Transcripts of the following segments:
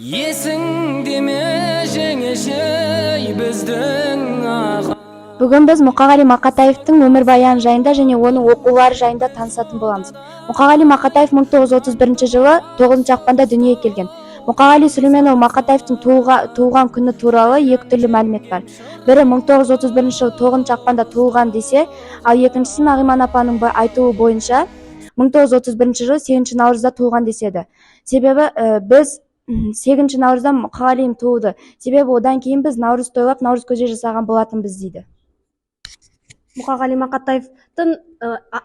Есіңде ме, жеңешей, біздің аға? Бүгін біз Мұқағали Мақатаевтың өмірбаяны жайында және оның оқулары жайында танысатын боламыз. Мұқағали Мақатаев 1931 жылы 9 ақпанда дүниеге келген. Мұқағали Сүлейменұлы Мақатаевтың туылған күні туралы екі түрлі мәлімет бар. Бірі 1931 жылы 9 ақпанда туылған десе, ал екіншісі Нағиман апаның айтуы бойынша 1931 жылы 8 наурызда туылған деседі. Себебі біз 8 наурызда Мұқағали туылды. Себебі одан кейін біз наурыз тойлап, наурыз көже жасаған болатынбыз дейді. Мұқағали Мақатаевтың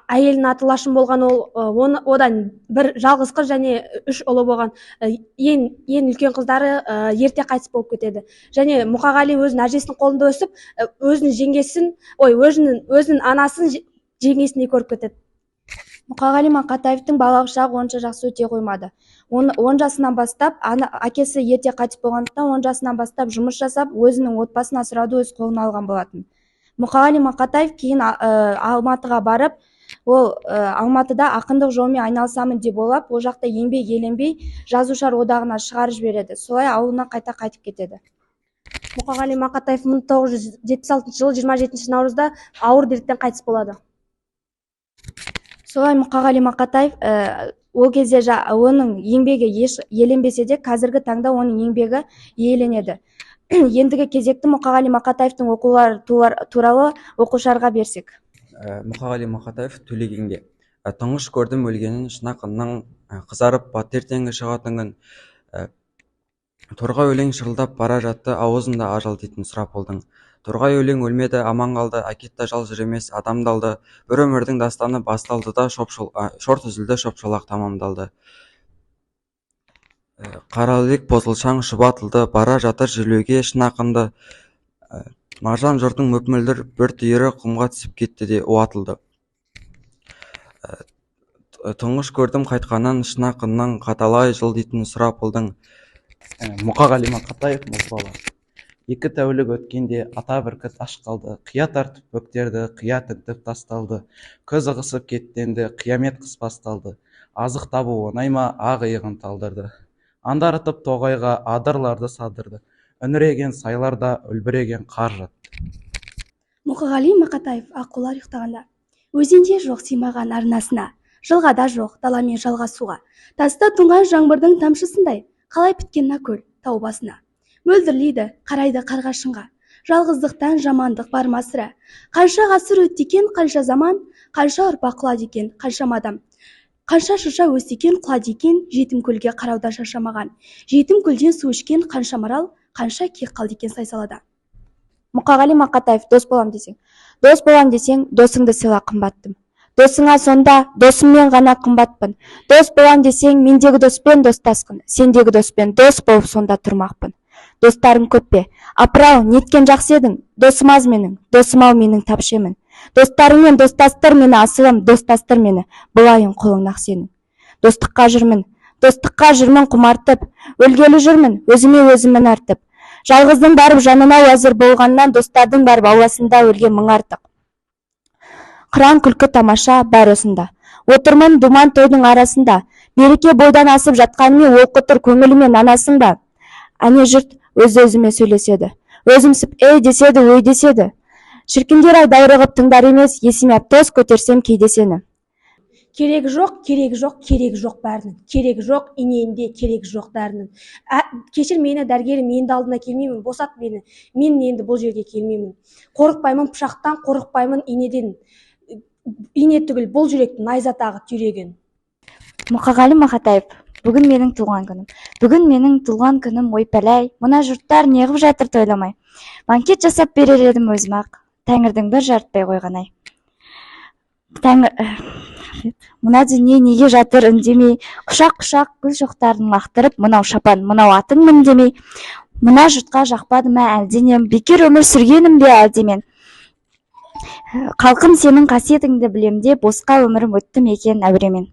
әйелінің аты Лашын болған. Ол оны одан бір жалғыз қыз және үш ұлы болған. Ең үлкен қыздары ерте қайтыс болып кетеді. Және Мұқағали өзінің әжесінің қолында өсіп, өзінің жеңгесін, ой, өзінің анасын жеңгесіндей көріп кетеді. Мұқағали Мақатаевтың балалық шағы онша жақсы өте қоймады. 10 жасынан бастап, әкесі ерте қайтыс болғандықтан, 10 жасынан бастап жұмыс жасап, өзінің отбасын асырауды өз қолына алған болатын. Мұқағали Мақатаев кейін Алматыға барып, ол Алматыда ақындық жолмен айналысамын деп ойлап, ол жақта еңбек еленбей, жазушылар одағына шығарып жібереді. Солай ауылына қайта қайтып кетеді. Мұқағали Мақатаев 1976 жылы 27 наурызда ауыр дерттен қайтыс болады. Солай Мұқағали Мақатаев ол кезде оның еңбегі еш еленбесе де, қазіргі таңда оның еңбегі еленеді. Ендігі кезекті Мұқағали Мақатаевтың оқулары туралы оқушыларға берсек. Мұқағали Мақатаев Төлегенге. Тұңғыш көрдім өлгенін шын ақынның, қызарып батты ертеңгі шығатын күн. Торғай өлең шырылдап бара жатты, аузында ажал дейтін сұрапылдың. Торғай өлең өлмеді, аман қалды, әкетті ажал жыр емес, адамды алды. Бір өмірдің дастаны басталды да, шорт үзілді, шоп-шолақ тамамдалды. Қаралек бозылшаң шұбатылды, бара жатыр жерлеуге шын ақынды. Маржан жұртың мөп-мөлдір бір түйірі құмға түсіп кетті де уатылды. Тұңғыш көрдім қайтқанын шын ақынның, қаталай жыл дейтін сұрапылдың. Мұқағали Мақатаев, Мұзбала. 2 тәулік өткенде ата бүркіт аш қалды, қия тартып бөктерді, қия тінтіп тасталды. Көз ығысып кетті енді, қиямет қыс басталды. Азық табу оңай ма, ақ иығын талдырды. Аңдарытып тоғайға адырларды садырды. Үңіреген сайларда үлбіреген қар жатты. Мұқағали Мақатаев, Аққулар ұйықтағанда. Өзенде жоқ сыймаған арнасына, жылғада жоқ даламен жалғасуға. Таста тұнған жаңбырдың тамшысындай, қалай біткен мына көл тау басына. Мөлдірлейді, қарайды қарғашынға. Жалғыздықтан жамандық бар ма сірә? Қанша ғасыр өтті екен, қанша заман, қанша ұрпақ құлады екен, қаншама адам. Қанша шырша өсті екен, құлады екен, жетім көлге қараудан шаршамаған. Жетім көлден су ішкен қанша марал, қанша киік қалды екен сай салада. Мұқағали Мақатаев, Дос болам десең. Дос болам десең, досыңды сыйла қымбаттым. Досыңа сонда досыммен ғана қымбатпын. Дос болам десең, мендегі доспен достасқын. Сендегі доспен дос болып сонда тұрмақпын. Достарың көп пе? Апырау, неткен жақсы едің? Досым аз менің, досым ау менің тапшемін. Достарыңмен достастыр мені, асылым, достастыр мені, бұлайын қолың нақ сенің. Достыққа жүрмін, достыққа жүрмін құмартып, өлгелі жүрмін, өзіме өзім мін артып. Жалғыздың барып жанына уәзір болғаннан, достардың барып ауласында өлген мың артық. Қыран күлкі тамаша бәрі осында. Отырмын думан тойдың арасында. Береке бойдан асып жатқанымен олқы тұр көңіліме нанасың ба? Әне жұрт өз-өзіме сөйлеседі. Өзімсіп ей деседі, өй деседі. Шіркіндер ай даурығып тыңдар емес, есіме ап тоз көтерсем кейде сені. Керегі жоқ, керегі жоқ, керегі жоқ бәрінің. Керегі жоқ иненде, керегі жоқ дәрінің. Кешір мені, дәрігерім, енді алдына келмеймін, босат мені, мен енді бұл жерге келмеймін. Қорықпаймын пышақтан, қорықпаймын инеден. Ине түгіл, бұл жүректі найза тағы түйреген. Мұқағали Мақатаев, Бүгін менің туған күнім. Бүгін менің туған күнім, ой пәләй, мына жұрттар неғып жатыр тойламай. Банкет жасап берер едім өзім ақ, тәңірдің бір жарытпай қойған ай. Тәңір, мына дүние неге жатыр үндемей, құшақ-құшақ гүл шоқтарын лақтырып, мынау шапан, мынау атың мін демей, мына жұртқа жақпады ма әлденем, бекер өмір сүргенім бе әлде мен? Халқым, сенің қасиетіңді білем де, босқа өмірім өтті ме екен әуремен.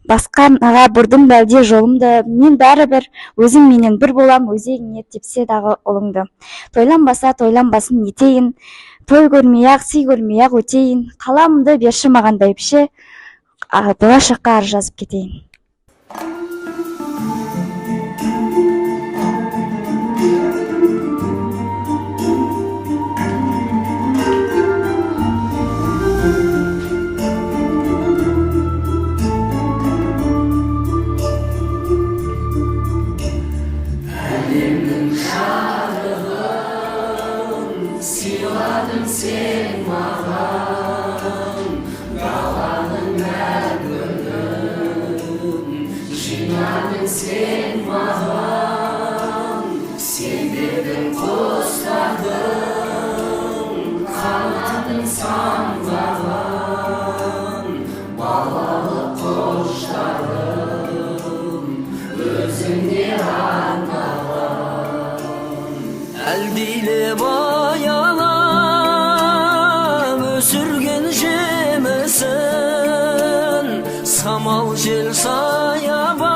Басқаға бұрдым ба әлде жолымды, мен бәрібір өзің менен бір болам, өзегіңе тепсе дағы ұлыңды. Тойланбаса тойланбасын нетейін, той көрмей-ақ, сый көрмей-ақ өтейін, қаламымды берші маған бәйбіше, болашаққа арыз жазып кетейін. Әлемнің жарығын сыйладың сен маған, даланың әр гүлін жинадың сен маған. Сен бердің құстардың қанатын самғаған, балалық құштарым өзіңе арналған. Әлдилеп аялап өсірген жемісін, самал жел саябақ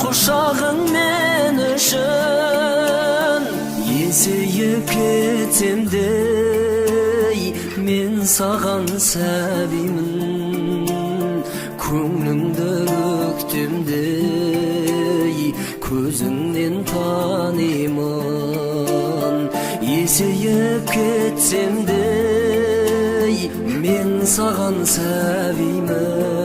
құшағың мен үшін. Есейіп кетсем де, мен саған сәбимін, көңіліңді көктемдей көзіңнен танимын. Есейіп кетсем де, мен саған сәбимін.